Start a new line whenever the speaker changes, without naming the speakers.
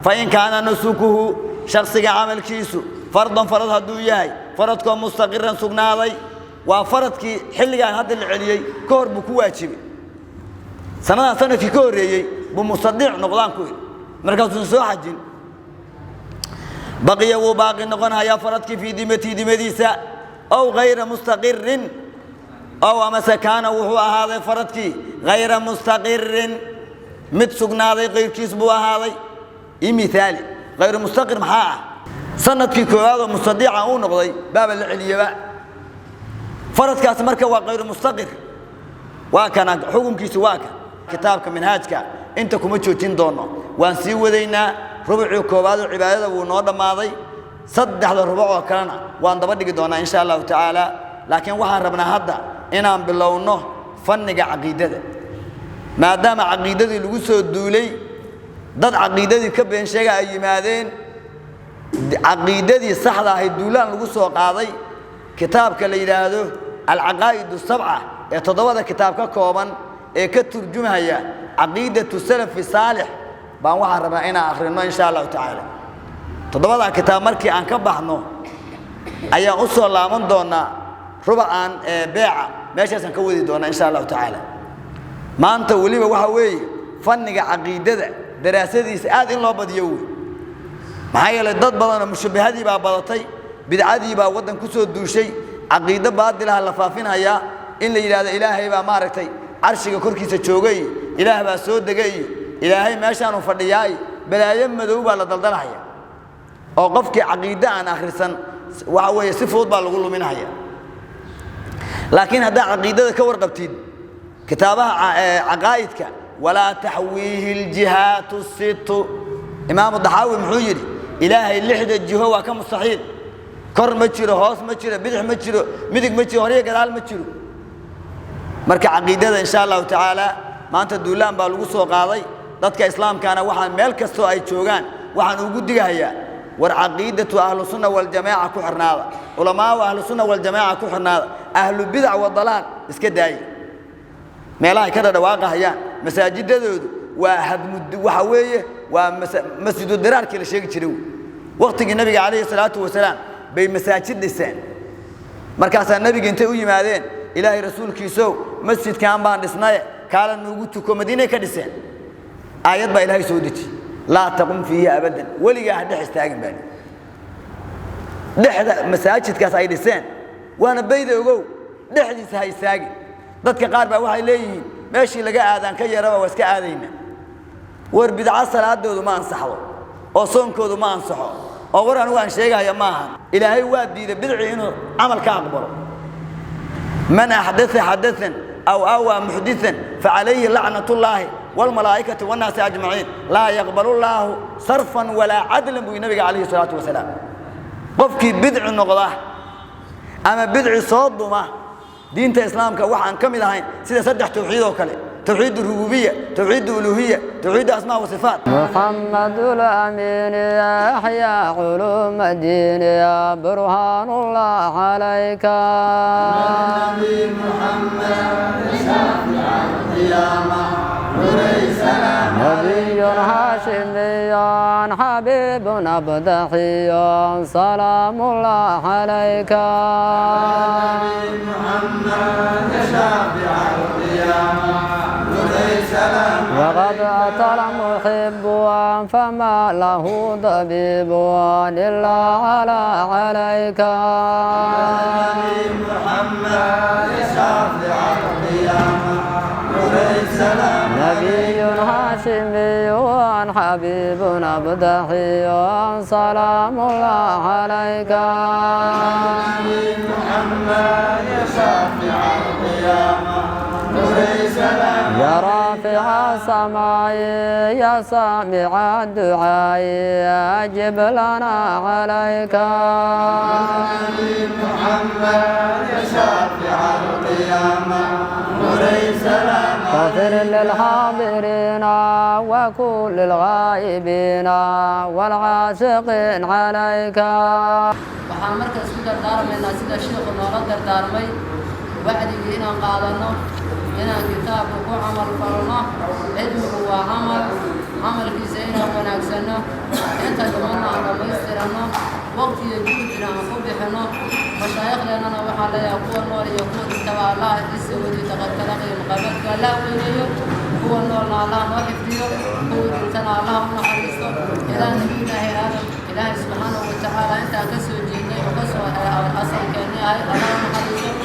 Fain kaana nusukuhu, shaksiga camalkiisu, fardan, farad hadduu yahay, faradkoo mustaqiran, sugnaaday, waa faradkii xilligaan hadda la celiyey ka hor buu ku waajibay. Sanadaan sanadkii ka horreeyey buu mustadiic noqdaan ku idhi, markaasuusan soo xajin. Baqiya, wuu baaqi noqonhayaa faradkii fii dimatii, dimadiisa. Ow hayra mustaqirin, ow amase kaana, wuxuu ahaaday faradkii hayra mustaqirin, mid sugnaaday qayrkiis buu ahaaday. Ii miaali hayru mustaqir maxaa ah? Sanadkii koowaad oo mustadiica uu noqday baaba la celiyaba faradkaas. Marka waa hayru mustaqir, waa kana xukunkiisu, waa kan kitaabka Minhaajka. Inta kuma joojin doono, waan sii wadaynaa. Rubucii koowaad oo cibaadada wuu noo dhammaaday. Saddexda rubuc oo kalena waan daba dhigi doonaa, insha Allahu tacaala. Laakiin waxaan rabnaa hadda inaan bilowno fanniga caqiidada, maadaama caqiidadii lagu soo duulay, dad caqiidadii ka been sheega ay yimaadeen, caqiidadii saxda ahayd duulaan lagu soo qaaday. Kitaabka la yidhaahdo Alcaqaa'id Asabca ee toddobada kitaab ka kooban ee ka turjumaya caqiidatu salafi saalix baan waxaan rabnaa inaan akhrino, insha Allahu tacaala. Toddobada kitaab markii aan ka baxno ayaan u soo laaban doonaa rubacaan beeca, meeshaasaan ka wadi doonaa, insha Allahu tacaala. Maanta weliba waxa weeye fanniga caqiidada daraasadiisa aad in loo badiyo wey. Maxaa yeelay, dad badanoo mushabbahadii baa badatay, bidcadii baa waddan ku soo duushay, caqiido baadilaha la faafinhayaa, in la yidhahdo Ilaahay baa maaragtay carshiga korkiisa joogay iyo Ilaah baa soo degay iyo Ilaahay meeshaanu fadhiyaa iyo balaayo madow baa la daldalahaya, oo qofkii caqiide aan akhrisan waxa weeye si fudud baa lagu luminhaya. Laakiin haddaa caqiidada ka warqabtid, kitaabaha caqaa'idka, walaa taxwiihi aljihaatu situ. Imaamu Daxaawi muxuu yidhi? Ilaahay lixda jiho waa ka mustaxiil. Kor ma jiro, hoos ma jiro, bidix ma jiro, midig ma jiro, horyo gadaal ma jiro. Marka caqiidada, insha Allahu tacaala, maanta duulaan baa lagu soo qaaday. Dadka islaamkaana waxaan meel kastoo ay joogaan waxaan ugu digahayaa: war caqiidatu Ahlusunna Waljamaaca ku xirnaada, culamaau Ahlusunna Waljamaaca ku xirnaada, ahlu bidac wa dalaal iska daaye. Meelahay ka dhadhawaaqahayaan masaajidadoodu waa hadmud, waxa weeye waa masjidu diraarkii la sheegi jiray. Waqtigii Nabiga calayhi salaatu wasalaam bay masaajid dhiseen. Markaasaa Nebiga intay u yimaadeen: "Ilaahay rasuulkiisow, masjidkan baan dhisnaye, kaala nuugu tuko." Madiinay ka dhiseen. Aayad baa Ilaahay soo deji: "Laa taqum fiihi abadan." Weligaa ha dhex istaagin baa dhexda masaajidkaas ay dhiseen, waana bayda ogow, dhexdiisa ha istaagin. Dadka qaar baa waxay leeyihiin meeshii laga aadaan ka yaraba waa iska aadayna. War bidco salaadoodu ma ansaxdo oo soonkoodu ma ansaxo, oo war anigu aan sheegaya ma ahan. Ilaahay waa diiday bidci inuu camal ka aqbalo. Man axdaa xadaan aw aawaa muxdian facalayhi lacnat ullaahi wاlmalaa'ikati wاnnaasi ajmaciin, laa yaqbal llaahu sarfan walaa cadlan, buu nabiga calayhi salaatu wasalaam. Qofkii bidci noqda ama bidci soo duma, diinta islaamka waxaan ka mid ahayn, sida saddex tawxiid oo kale: tawxiid rububiya, tawxiid uluhiya, tawxiid asmaa wa sifaat.
محمد الأمين يحيى علوم الدين، يا برهان الله عليك.
النبي محمد شافع القيامة وليس.
نبي هاشمي حبيب أبدحي، سلام الله عليك.
النبي محمد شافع القيامة وليس.
وقد أتى المحب فما له طبيب إلا على عليك.
النبي محمد شافع القيامة وليس.
نبي هاشمي حبيب أبدحي، سلام الله عليك.
النبي محمد شافع القيامة وليس.
يا رافع السماء، يا سامع الدعاء، أجب لنا عليك.
النبي محمد شافع القيامة وليس.
اغفر للحاضرين وكل الغائبين والعاشقين عليك.
Waxaan marka isku dardaarmaynaa sida shiikhu noola dardaarmay: wacdigii inaan qaadanno, inaan kitaabka ku camal falno. Cilmigu waa camal, camalkiisa inaan wanaagsanno. Inta dhimanna aan dhammaystirano, waqti iyo juhdina aan ku bixino. Mashaayikhdeennana waxaan leeyahay, kuwa nool iyo kuwa dhintaba Allah cisigooda, taqatalaqa iyo maqaamaadka Allah weyneeyo. Kuwa noolna Allah noo xifdiyo, kuwa dhintana Allah u naxariisto. Ilaa Nabiyullaahi Aadam Ilaahay subxaanahu watacaala intaan ka soo jeednay oo kasoo asalkeennii ahay Allah.